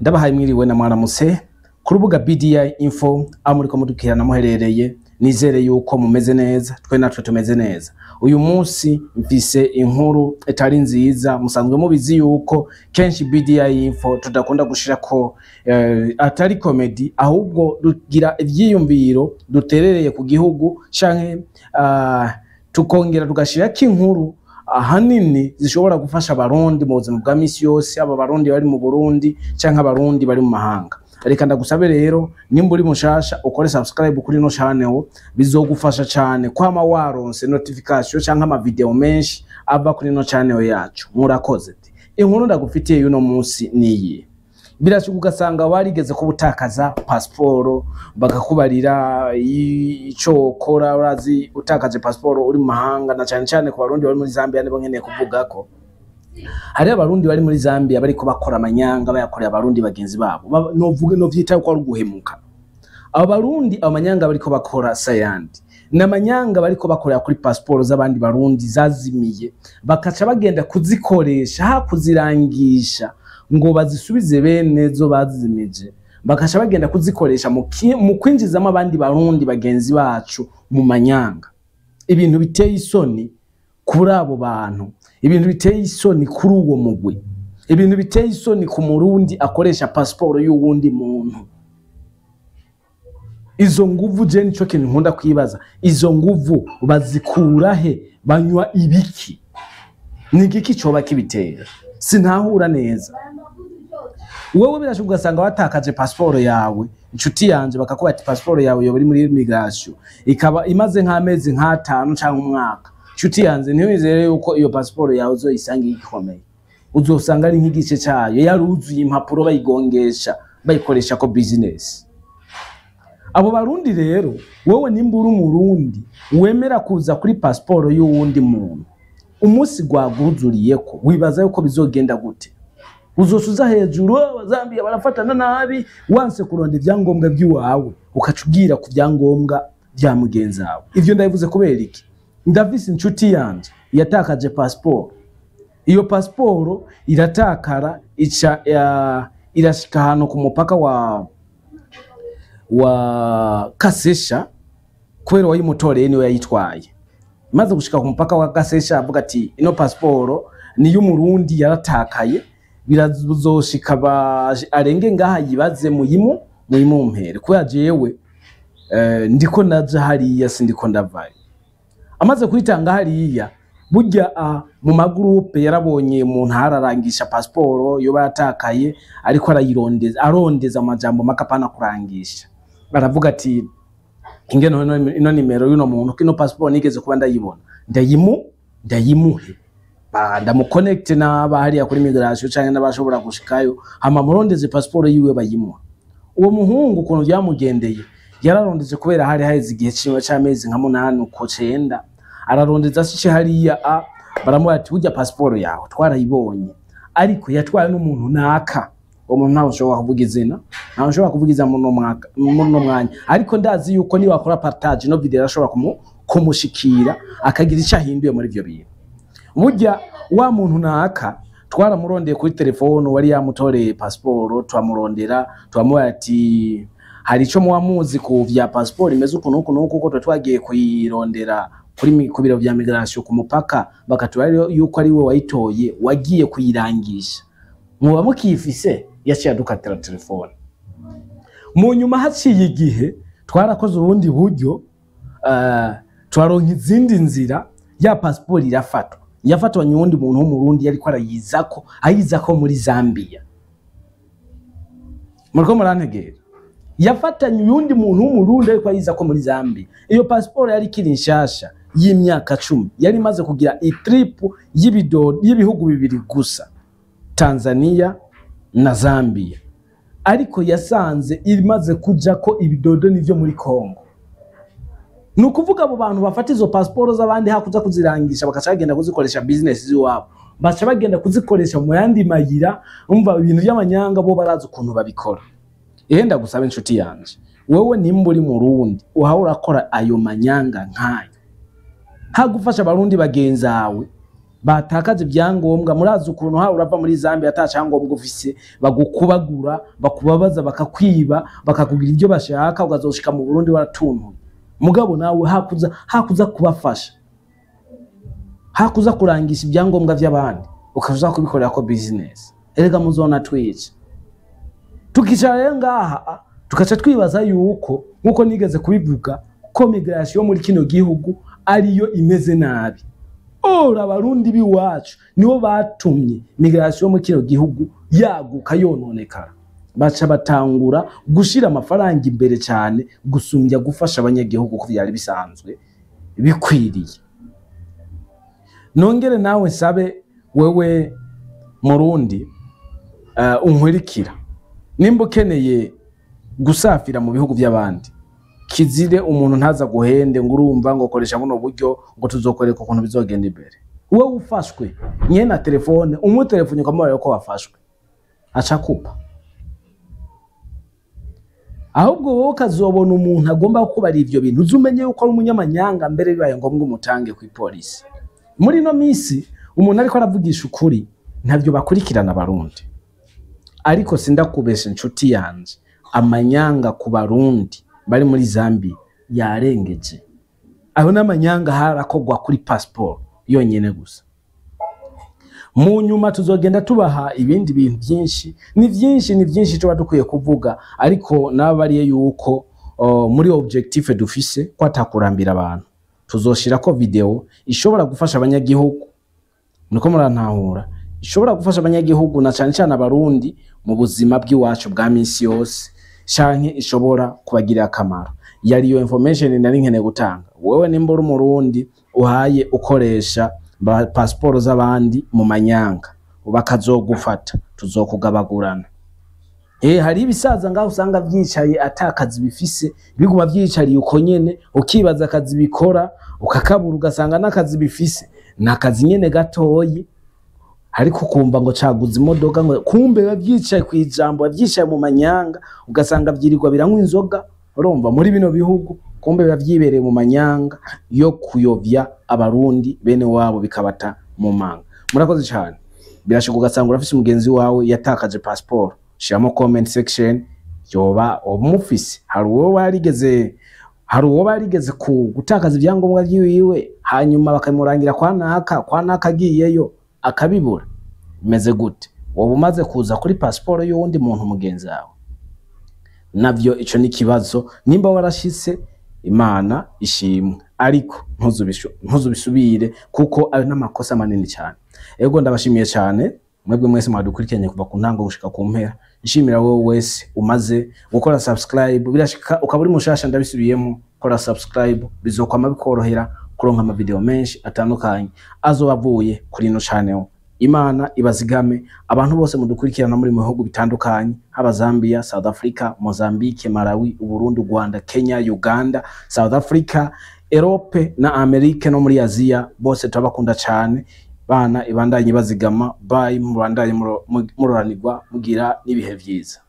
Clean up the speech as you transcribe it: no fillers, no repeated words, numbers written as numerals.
Ndabahaye mwiriwe na mwaramutse ku rubuga BDI Info aho muriko mudukirana muherereye. Nizere yuko mumeze neza, twe natwe tumeze neza. Uyu munsi mfise inkuru itari nziza. Musanzwe mubizi yuko kenshi BDI Info tudakunda gushirako atari comedy, ahubwo dugira ivyiyumviro duterereye ku gihugu canke tukongera tugashirako inkuru ahanini zishobora gufasha Abarundi mu buzima bwa misi yose, aba Barundi bari mu Burundi canke Abarundi bari mu mahanga. Reka ndagusabe rero, nimba uri mushasha, ukore subscribe kuri ino channel. Bizogufasha cane kwama waronse notification canke ama video menshi ava kuri ino channel yacu. Murakoze. Inkuru ndagufitiye y'uno munsi niyi: birashoboka ugasanga warigeze kuba utakaza pasiporo, bakakubarira ico ukora. Urazi, utakaje pasiporo uri mu mahanga, na cane cane ku Barundi bari muri Zambia nibo nkeneye kuvugako. Hariho Abarundi bari muri Zambia bariko bakora amanyanga, bayakorera Abarundi bagenzi babo. Novuga, novyita ko ari uguhemuka. Abo Barundi, abo manyanga bariko bakora sayandi ni amanyanga bariko bakorera kuri pasiporo z'abandi Barundi zazimiye, bakaca bagenda kuzikoresha ha kuzirangisha ngo bazisubize bene zo bazimije, bakaca bagenda kuzikoresha mu kwinjizamo abandi Barundi bagenzi bacu mu manyanga. Ibintu biteye isoni kuri abo bantu, ibintu biteye isoni kuri uwo mugwi, ibintu biteye isoni ku Murundi akoresha pasiporo y'uwundi muntu. Izo nguvu, je nico kintu nkunda kwibaza, izo nguvu bazikura he? Banywa ibiki? Ni igiki coba kibitera? Sinahura neza. Wewe birashoboka ugasanga watakaje pasiporo yawe, inshuti yanje, bakakuba ati pasiporo yawe yoba iri muri immigration, ikaba imaze nk'amezi nk'atanu canke umwaka. Inshuti yanje, ntiwizere yuko iyo pasiporo yawe uzoyisanga igikomeye. Uzosanga ari nk'igice cayo, yaruzuye impapuro, bayigongesha, bayikoresha ko business. Abo Barundi rero, wowe nimba uri Umurundi wemera kuza kuri pasiporo y'uwundi muntu, umunsi gwaguzuriyeko wibaza yuko bizogenda gute? Uzosuza hejuru: "Oh, Abazambiya barafatana nabi." Wanse kuronda ibyangombwa by'iwawe, ukaca ubwira ku byangombwa bya mugenzi wawe. Ivyo ndabivuze kubera iki? Ndafise inshuti yanje yatakaje pasiporo. Iyo pasiporo iratakara, ica irashika ahantu ku mupaka wa Kasesha, kubera wayimutoreye niwe yayitwaye. Imaze gushika ku mupaka wa Kasesha, avuga ati ino pasiporo ni y'Umurundi yaratakaye, birazoshika arenge ngaha yibaze muyimumpere, kubera jewe ndiko ndaja hariya, sindiko ndavayo. Amaze kuyitanga hariya, burya mu magurupe yarabonye umuntu hararangisha pasiporo yoba yatakaye, ariko arayirondeza, arondeza amajambo makapana kurangisha. Baravuga ati ingene ino nimero y'uno muntu, kino pasiporo nigeze kuba ndayibona, ndayimuhe. Ndamuconnect n'aba hariya kuri migration canke n'abashobora gushikayo, hama murondeze pasiporo yiwe bayimuha. Uwo muhungu ukuntu byamugendeye, yararondeze, kubera hari haheze igihe ciwe c'amezi nka 8 uko 9, ararondeza ashishe hariya baramuha ati burya pasiporo yawe twarayibonye, ariko yatwaye n'umuntu naka. Uwo muntu ntawe ushobora kuvuga izina, ntawe ushobora kuvuga izina muri uno mwaka, muri uno mwanya, ariko ndazi yuko niba akora partage ino video arashobora kumushikira akagira icyo ahinduye muri ivyo bintu. Burya wa muntu naka twaramurondeye kuri telefone, wari yamutoreye pasiporo, turamurondera, turamubaza ati hari ico muba muzi ku vya pasiporo imeze uku n'uku n'uku, kuko tuba twagiye kuyirondera ku biro vya migration ku mupaka, bakatubwira yuko ari we wayitoye wagiye kuyirangisha, muba mukiyifise? Yaciye adukatira telefone. Mu nyuma haciye igihe twarakoze ubundi buryo, turaronka izindi nzira, ya pasiporo irafatwa. Yafatwanye uwundi muntu w'Umurundi yariko arayizako, ayizako muri Zambia. Muriko murantegera? Yafatanye uyundi muntu w'Umurundi ariko ayizako muri Zambia. Iyo pasiporo yari ikiri nshasha y'imyaka 10, yari imaze kugira itrip y'ibihugu bibiri gusa, Tanzania na Zambia, ariko yasanze imaze kujako ibidodo n'ivyo muri Congo. Ni ukuvuga abo bantu bafata izo pasiporo z'abandi, hakuza kuzirangisha bakaca bagenda kuzikoresha business z'iwabo, baca bagenda kuzikoresha mu yandi mayira. Umva, ibintu by'amanyanga bo barazi ukuntu babikora. Ihe ndagusaba, inshuti yanje, wewe nimba uri Murundi uhawe urakora ayo manyanga nk'ayo, hagufasha Abarundi bagenzawe. Batakaje ibyangombwa. Murazi ukuntu ha urava muri Zambia ata cyangombwa ufise, bagukubagura, bakubabaza, bakakwiba, bakakugira ibyo bashaka, ukazoshika mu Burundi waratuntuye. Mugabo nawe hakuza kubafasha, hakuza kurangisha ibyangombwa by'abandi, ukaza kubikorera ko business. Erega muzona twica. Tukicara rero ngaha tukaca twibaza yuko, nkuko nigeze kubivuga, ko migration muri kino gihugu ariyo imeze nabi. Ora Abarundi biwacu nibo batumye migration muri kino gihugu yaguka yononekara, baca batangura gushira amafaranga imbere cyane gusumbya gufasha abanyagihugu ko byari bisanzwe bikwiriye. Nongere nawe nsabe wewe Murundi unkurikira, nimba ukeneye gusafira mu bihugu by'abandi, kizire umuntu ntaza guhende ngo urumva ngo koresha buno buryo ngo tuzokoreka ukuntu bizogenda imbere. Wowe ufashwe nyene na telefone, umutelefone ukamubwira ko wafashwe, aca kupa. Ahubwo wowe ukazobona umuntu agomba kubara ivyo bintu, uzumenye yuko ari umunyamanyanga, mbere bibaye ngombwa umutange ku polisi. Muri ino misi umuntu ariko aravugisha ukuri ntavyo bakurikirana Abarundi, ariko sindakubesha inshuti yanje, amanyanga ku Barundi bari muri Zambia yarengeje. Aho n'amanyanga harakogwa kuri passport yonyene gusa. Mu nyuma tuzogenda tubaha ibindi bintu byinshi, ni byinshi, ni byinshi tuba dukwiye kuvuga, ariko nabariye yuko muri objectif dufise ko atakurambira abantu, tuzoshirako video ishobora gufasha abanyagihugu, niko murantahura, ishobora gufasha abanyagihugu na cyane cyane Abarundi mu buzima bw'iwacu bwa minsi yose, canke ishobora kubagirira akamaro. Yari iyo information nari nkeneye gutanga. Wewe nimba uri Umurundi uhaye ukoresha pasiporo z'abandi mu manyanga, bakazogufata, tuzokugabagurana. Hari ibisaza ngaho usanga vyicaye atakazi bifise, biguma vyicariye uko nyene, ukibaza akazi bikora ukakabura, ugasanga n'akazi bifise nakazi nyene gatoyi, ariko ukumva ngo caguze imodoka, ngo kumbe biba vyicaye kwijambo, vyicaye mu manyanga, ugasanga vyirirwa biranywa inzoga. Urumva muri bino bihugu kumbe biba vyibereye mu manyanga yo kuyovya Abarundi bene wabo, bikabata mu manga. Murakoze cyane. Birashoboka ugasanga urafise umugenzi wawe yatakaje passport, shiramo comment section yoba umufise. Hari uwo barigeze ku gutakaza ibyangombwa vyiwiwe, hanyuma bakamurangira kwa naka, kwa naka agiyeyo akabibura. Bimeze gute? Woba umaze kuza kuri passport y'uwundi muntu mugenzi wawe? Navyo ico ni kibazo. Nimba warashitse, Imana ishimwe, ariko ntuzubisubire kuko ayo n'amakosa manini cyane. Ego, ndabashimiye cyane mwebwe mwese mwadukurikiranye kuva ku ntango gushika ku mpera. Nshimira wowe wese umaze gukora subscribe. Birashika ukaba uri mushasha, ndabisubiyemo, kora subscribe, bizokwama bikorohera kuronka ama video menshi atandukanye azoba avuye kuri ino channel. Imana ibazigame abantu bose mudukurikirana muri mu bihugu bitandukanye, haba Zambia, South Africa, Mozambique, Malawi, Uburundi, Rwanda, Kenya, Uganda, South Africa, Europe na Amerika no muri Aziya, bose turabakunda cyane. Bana ibandanye bazigama. Bye, mubandanye muroranirwa, mugira n'ibihe vyiza.